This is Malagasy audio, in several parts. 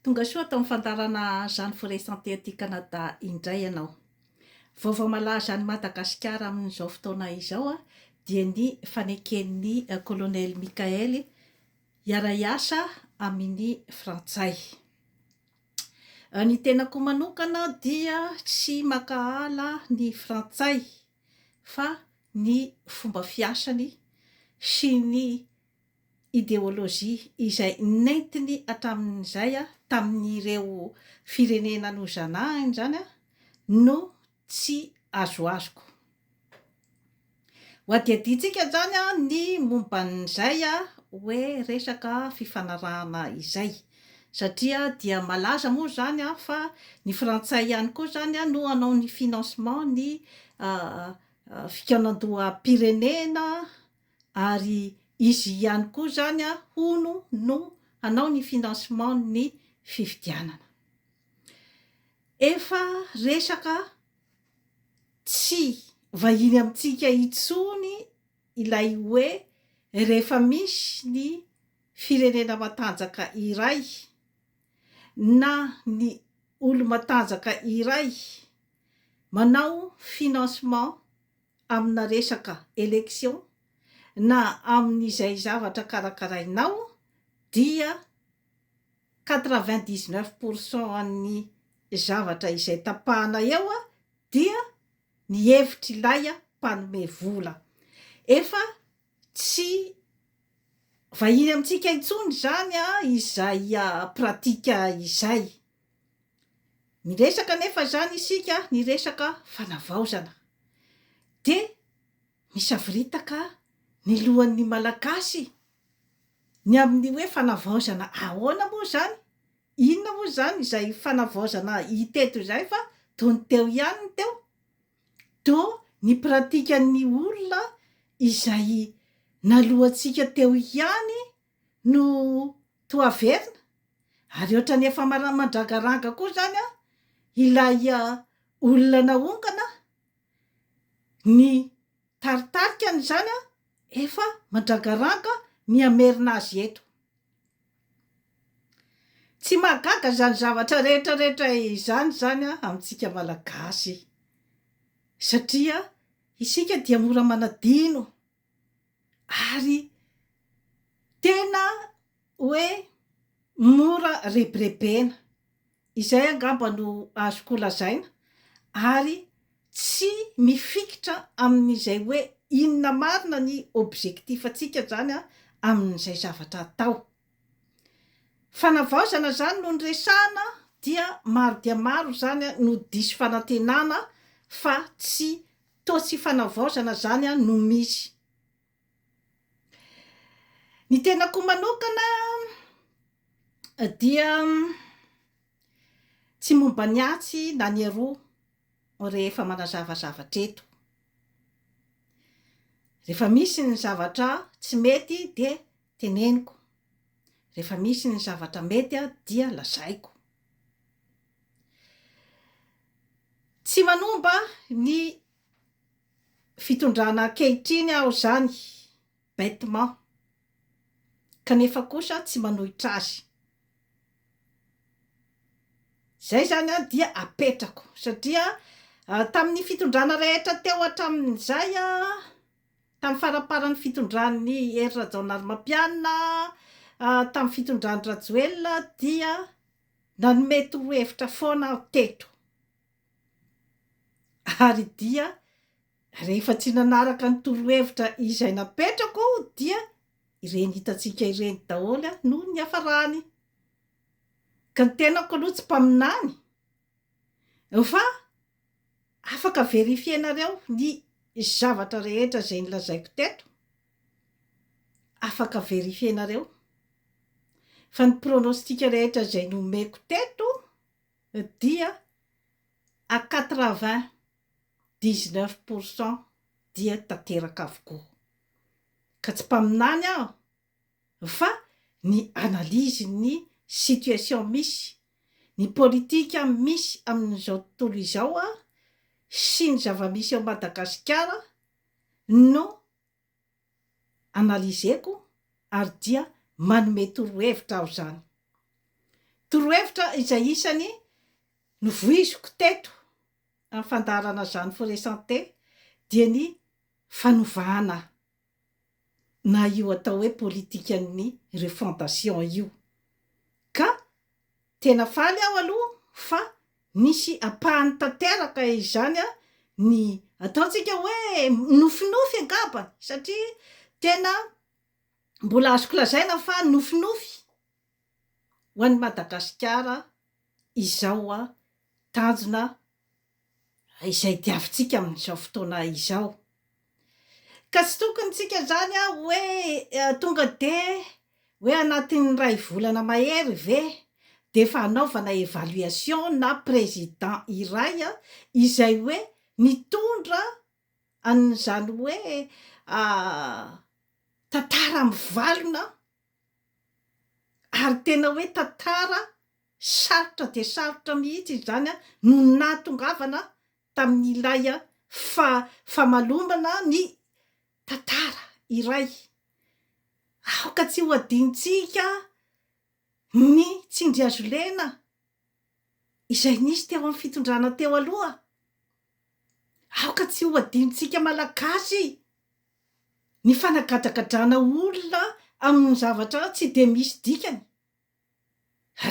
Tonga soa ato amin'ny fandaharana Jeanne Forêt Santé aty Canada indray ianao. Vaovao malaza any Madagasikara amin'izao fotoana izao dia ny faneken'ny Colonel Mickaël hiara-hiasa amin'ny Frantsay. Ny tenako manokana dia tsy mankahala ny Frantsay fa ny fomba fiasany sy ny ideologie izay nentiny hatramin'izay tamin'ireo firenena nozanahiny izany no tsy azoazoko. Ho adihadiantsika izany ny momba an'izay hoe resaka fifanarahana izay satria dia malaza moa izany fa ny frantsay ihany koa izany no hanao ny financement ny fikaonandoham-pirenena ary izy ihany koa izany hono no hanao ny financement ny fifidianana. Efa resaka tsy vahiny amintsika intsony ilay hoe rehefa misy ny firenena matanjaka iray na ny olo-matanjaka iray manao financement amina resaka election na amin'izay zavatra karakarainao dia 99 pour cent an'ny zavatra izay tapahana eo dia ny hevitr'ilay mpanome vola. Efa tsy vahiny amintsika intsony izany izay pratique izay. Miresaka anefa izany isika ny resaka fanavaozana. Dia misavoritaka ny lohan'ny Malagasy ny amin'ny hoe fanavaozana ahoana moa izany? Inona moa izany izay fanavaozana hita eto izay fa toa ny teo ihany ny teo? Toa ny pratikan'ny olona izay naloantsika teo ihany no toa averina? Ary ohatran'ny efa mandrangaranga koa izany an, ilay olona naongana, ny taritarikany izany an, efa mandrangaranga ny hamerina azy eto. Tsy mahagaga izany zavatra rehetra rehetra izany izany an amintsika Malagasy, satria isika dia mora manadino ary tena hoe mora rebirebena, izay angamba no azoko lazaina ary tsy mifikitra amin'izay hoe inona marina ny objectif-ntsika zany amin'izay zavatra atao. Fanavaozana zany no niresahana dia maro dia maro zany no diso fanantenana fa tsy toa tsy fanavaozana zany no misy. Ny tenako manokana dia tsy momba ny atsy na ny aroa rehefa manazava zavatra eto. Rehefa misy ny zavatra tsy mety dia teneniko, rehefa misy ny zavatra mety dia lazaiko. Tsy manomba ny fitondrana ankehitriny aho izany bêtement, kanefa kosa tsy manohitra azy. Izay izany an dia apetrako satria tamin'ny fitondrana rehetra teo hatramin'izay an, tamin'ny faramparan'ny fitondran'i Hery Rajaonarimampianina, tamin'ny fitondran-dRajoelina dia nanome torohevitra foana aho teto. Ary dia rehefa tsy nanaraka ny torohevitra izay napetrako dia ireny hitantsika ireny daholo no niafarany. Ka ny tenako aloha tsy mpaminany fa afaka verifier-nareo ny zavatra rehetra izay nolazaiko teto, afaka verifier-nareo fa ny pronostic rehetra izay nomeko teto dia à 99% dia tanteraka avokoa. Ka tsy mpaminany aho fa ny analyse ny situation misy, ny politika misy amin'izao tontolo izao sy ny zava-misy ao Madagasikara no analyser-ko ary dia manome torohevitra aho izany. Torohevitra izay isany novoiziko teto amin'ny fandaharana Jeanne Forêt Santé dia ny fanovana na io atao hoe politikan'ny refondation io. Ka tena faly aho aloha fa nisy ampahany tanteraka izany ny ataontsika hoe nofinofy angamba satria tena mbola azoko lazaina fa nofinofy ho an'i Madagasikara izao tanjona izay diavintsika amin'izao fotoana izao. Ka tsy tokony tsika izany hoe tonga dia hoe anatin'ny iray volana mahery ve dia efa hanaovana évaluation na président iray izay hoe nitondra an'izany hoe tantara mivalona ary tena hoe tantara Sarotra dia sarotra mihitsy izany no nahatongavana tamin'ilay fa famalomana ny tantara iray. Aoka tsy ho adinontsika ny tsindrihazolena izay nisy teo amin'ny fitondrana teo aloha. Aoka tsy ho adinontsika Malagasy ny fanagadragadrana olona amin'ny zavatra tsy dia misy dikany.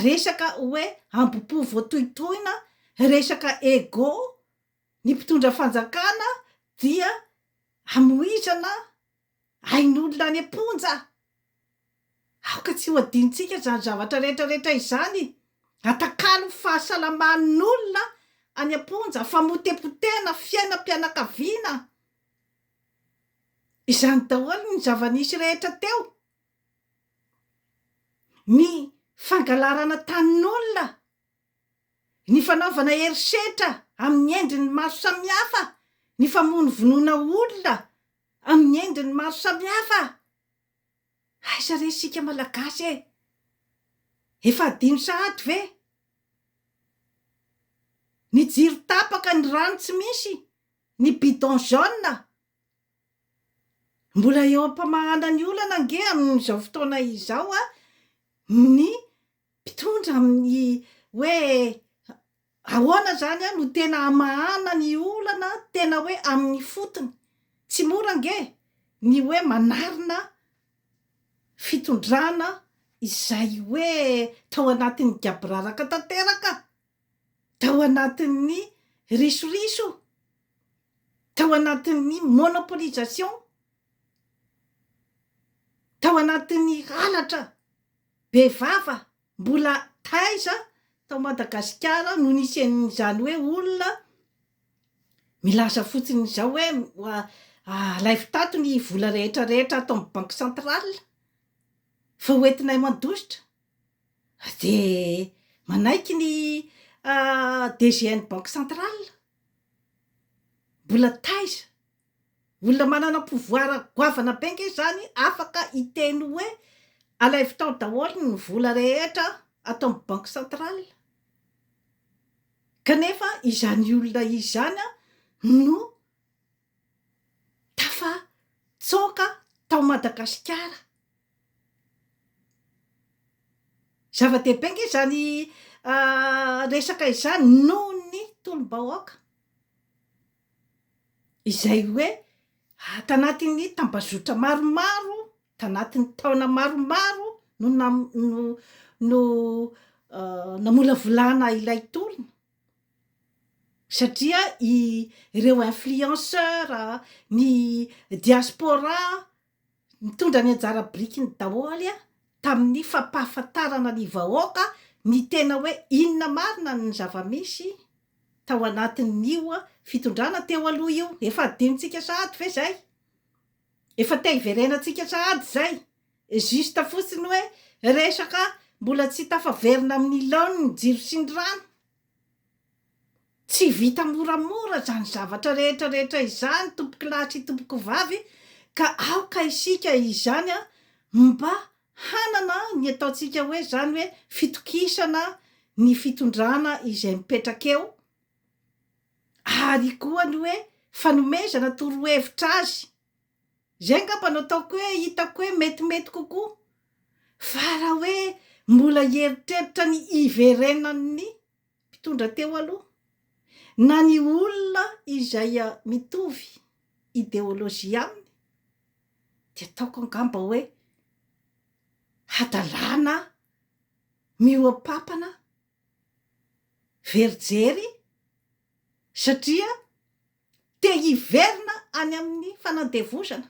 Resaka hoe ambopo voatohitohina, resaka ego, ny mpitondra fanjakana dia hamoizana ain'olona any am-ponja. Aoka tsy ho adinontsika izany zavatra rehetra rehetra izany. Atakalo fahasalaman'olona any am-ponja, famotepotehana fiainam-pianakaviana. Izany daholo ny zava-nisy rehetra teo. Ny fangalarana tanin'olona, ny fanaovana herisetra amin'ny endriny maro samihafa, ny famonovonoana olona amin'ny endriny maro samihafa. Aiza re isika Malagasy e? Efa hadino sahady ve? Ny jiro tapaka, ny rano tsy misy, ny bidon jaune. Mbola eo am-pamahana ny olana ange amin'izao fotoana izao ny mpitondra amin'ny hoe ahoana izany no tena hamahana ny olana tena hoe amin'ny fotony. Tsy mora ange ny hoe manarina fitondrana izay hoe tao anatin'ny gaboraraka tanteraka. tao anatin'ny risoriso, tao anatin'ny monopolisation, tao anatin'ny halatra be vava, mbola taiza tao Madagasikara no nisy an'izany hoe olona milaza fotsiny izao hoe alaivo tato ny vola rehetra rehetra ato amin'ny banque centrale fa hoentinay mandositra. Dia manaiky ny DG-n'ny banque centrale? Mbola taiza? Olona manana pouvoir goavana be nge zany afaka hiteny hoe alaivo tao daholo ny vola rehetra ato amin'ny banque centrale. Kanefa izany olona izany no tafatsoaka tao Madagasikara. Zava-dehibe ange izany resaka izany noho ny tolom-bahoaka izay hoe tanatin'ny tambazotra maromaro, tanatin'ny taona maromaro no nam- no no namolavolana ilay tolona. Satria i ireo influenceurs, ny diaspora nitondra ny anjara birikiny daholo tamin'ny fampahafantarana ny vahoaka ny tena hoe inona marina ny zava-misy tao anatin'io fitondrana teo aloha io. Efa adinontsika sahady ve izay? Efa te hiverenantsika sahady izay? Juste fotsiny hoe resaka mbola tsy tafaverina amin'ny laoniny ny jiro sy ny rano. Tsy vita moramora izany zavatra rehetra rehetra izany tompokolahy sy tompokovavy ka aoka isika izany mba hanana ny ataontsika hoe izany hoe fitokisana ny fitondrana izay mipetraka eo ary koa ny hoe fanomezana torohevitra azy Izay angamba no ataoko hoe hitako hoe metimety kokoa. Fa raha hoe mbola hieritreritra ny hiverenan'ny mpitondra teo aloha, na ny olona izay mitovy ideolojia aminy, dia ataoko angamba hoe hadalana mihoa-papana, very jery, satria te hiverina any amin'ny fanandevozana,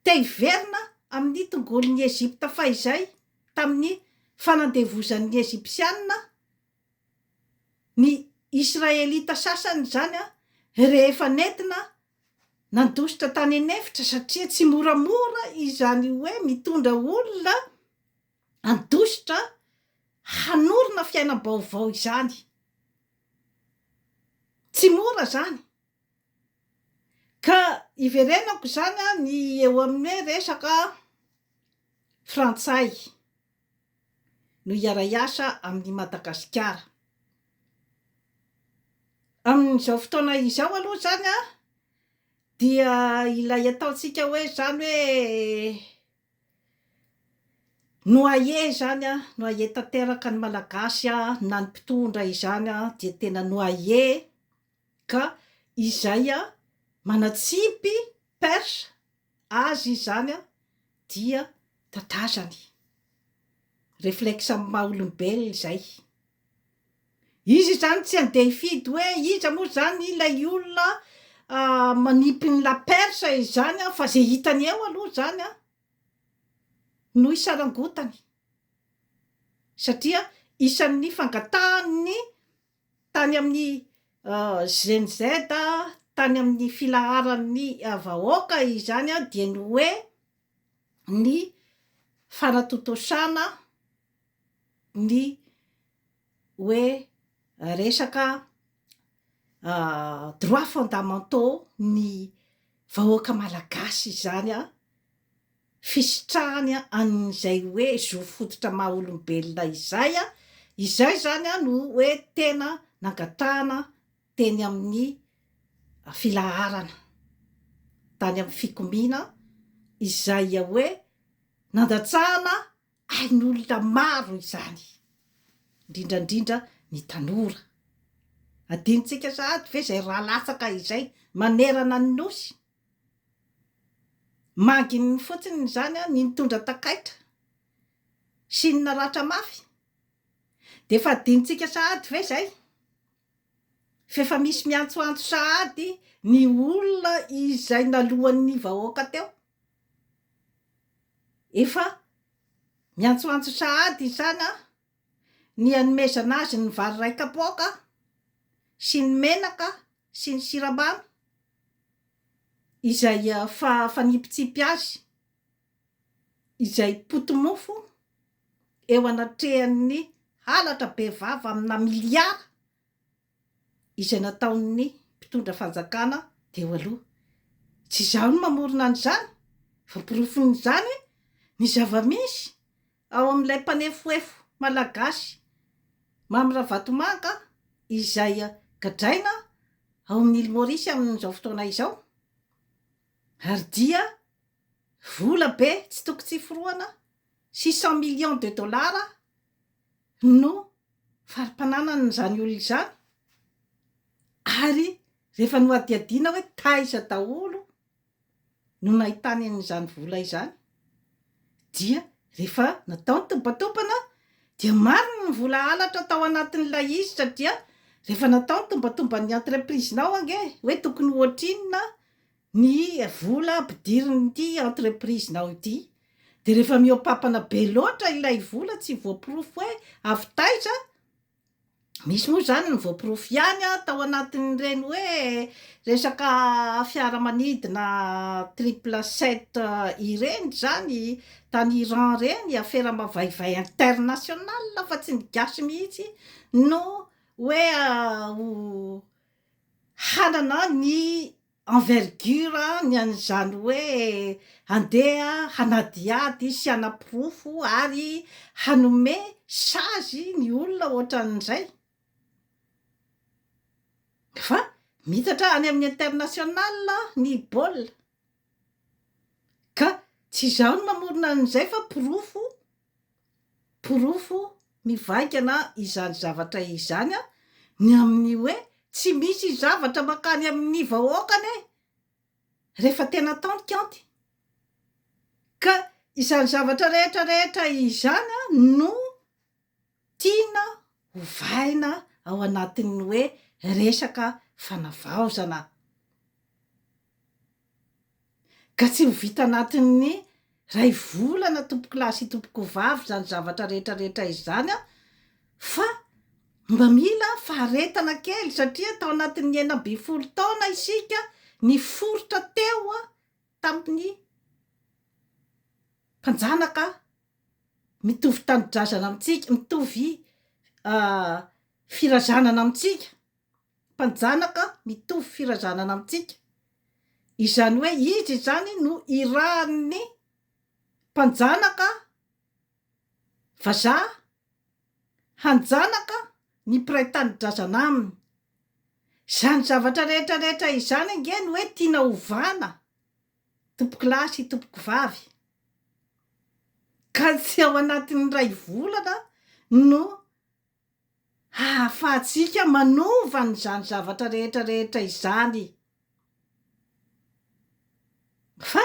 te hiverina amin'ny tongolon'i Egypta fahizay tamin'ny fanandevozan'ny Egypsiana ny Israelita sasany izany rehefa nentina nandositra tany an'efitra satria tsy moramora izany hoe mitondra olona handositra hanorina fiainam-baovao izany. Tsy mora zany. Ka iverenako izany an ny eo amin'ny hoe resaka frantsay no hiara-hiasa amin'i Madagasikara. Amin'izao fotoana izao aloha izany an, dia ilay ataontsika hoe izany hoe Noyer izany an, noyer tanteraka ny Malagasy an, na ny mpitondra izany an, dia tena noyer ka izay an manatsipy perche azy izany an dia tatazany. Reflexe amin'ny maha olombelona izay. Izy izany tsy handeha hifidy hoe iza moa izany ilay olona manipy ny la perche izany an, fa izay hitany eo aloha izany an no isarangotany satria isan'ny fangatahan'ny tany amin'ny Gen Z, tany amin'ny filaharan'ny vahoaka izany dia ny hoe ny fanatontosana ny hoe resaka droits fondamentaux ny vahoaka malagasy izany an, fisitrahany an'izay hoe zo fototra maha olombelona izay an, izay izany an no hoe tena nangatahana teny amin'ny filaharana, tany amin'ny fikomiana izay hoe nandatsahana ain'olona maro izany, indrindra indrindra ny tanora. Adinontsika sahady ve izay rà latsaka izay manerana ny Nosy? Manginy fotsiny izany ny nitondra takaitra sy ny naratra mafy? Dia efa adinontsika sahady ve izay? F'efa misy miantsoantso sahady ny olona izay naloan'ny vahoaka teo. Efa miantsoantso sahady izany an, ny hanomezana azy ny vary iray kapoaka sy ny menaka sy ny siramamy izay fanipitsipy azy, izay poti-mofo eo anatrehan'ny halatra bevava amina miliara izay nataon'ny mpitondra fanjakana teo aloha. Tsy izaho no mamorona an'izany fa porofon'izany ny zava-misy ao amin'ilay mpanefoefo malagasy Mamy Ravatomanga izay gadraina ao amin'ny Île Maurice amin'izao fotoana izao ary dia vola be tsy toko tsy forohana, 600 millions de dollars no fari-pananan'izany olona izany ary rehefa nohadihadiana hoe taiza daholo no nahitany an'izany vola izany dia rehefa natao ny tombatombana dia marina ny vola halatra tao anatin'ilay izy satria rehefa natao ny tombatomban'ny entreprise-nao ange hoe tokony ho ohatrinona ny vola ampidirin'ity entreprise-nao ity dia rehefa mihoa-papana be loatra ilay vola tsy voaporofo hoe avy taiza, misy moa izany ny voaporofo ihany an tao anatin'ireny hoe resaka fiaramanidina triple sept ireny izany tany Iran ireny, afera mavaivay international fa tsy ny gasy mihitsy no hoe ho hanana ny envergure ny an'izany hoe handeha hanadihady sy hanaporofo ary hanome sazy ny olona ohatran'izay fa miitatra any amin'ny international ny baolina ka tsy izaho no mamorona an'izay fa porofo. Porofo mivaingana izany zavatra izany ny amin'ny hoe tsy misy zavatra mankany amin'ny vahoaka anie rehefa tena atao ny kaonty. Ka izany zavatra rehetra rehetra izany no tiana hovaina ao anatin'ny hoe resaka fanavaozana. Ka tsy ho vita anatin'ny ray volana tompokolahy sy tompokovavy izany zavatra rehetra rehetra izany an, fa mba mila faharetana kely satria tao anatin'ny 16 taona isika niforitra teo tamin'ny mpanjanaka mitovy tanindrazana amintsika, mitovy firazanana amintsika, mpanjanaka mitovy firazanana amintsika, izany hoe izy izany no irahan'ny mpanjanaka vazaha hanjanaka ny mpiray tanindrazana aminy. Izany zavatra rehetra rehetra izany ange no hoe tiana hovana tompokolahy sy tompokovavy, ka tsy ao anatin'ny iray volana no hahafahantsika manova an'izany zavatra rehetra rehetra izany. Fa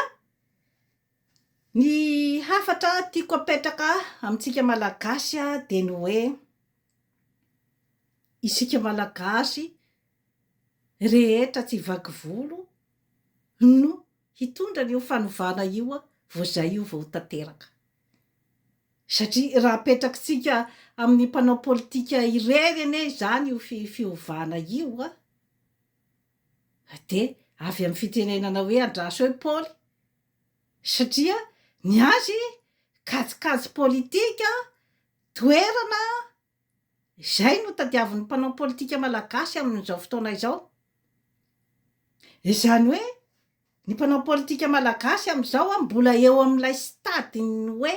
ny hafatra tiako apetraka amintsika Malagasy dia ny hoe, isika Malagasy rehetra tsy vaky volo no hitondra an'io fanovana io vao zay io vao ho tanteraka. Satria raha apetrakitsika amin'ny mpanao politika irery anie izany io fiovana io a, dia avy amin'ny fitenenana hoe andraso eo i Paoly, satria ny azy kajikajy politika, toerana, izay no tadiavin'ny mpanao politika malagasy amin'izao fotoana izao. Izany hoe ny mpanao politika malagasy amin'izao mbola eo amin'ilay stade-n'ny hoe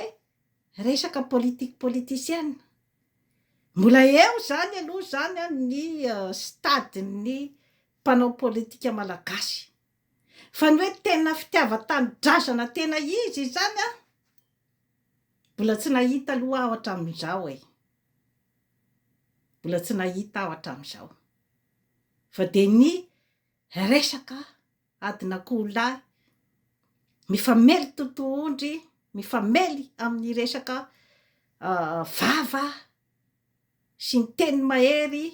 resaka politique politicienne. Mbola eo izany aloha izany ny stade-n'ny mpanao politika malagasy. Fa ny hoe tena fitiavan-tanindrazana tena izy izany an, mbola tsy nahita aloha aho hatramin'izao e. Mbola tsy nahita aho hatramin'izao. Fa dia ny resaka adin'akoholahy mifamely totohondry, mifamely amin'ny resaka vava sy ny teny mahery.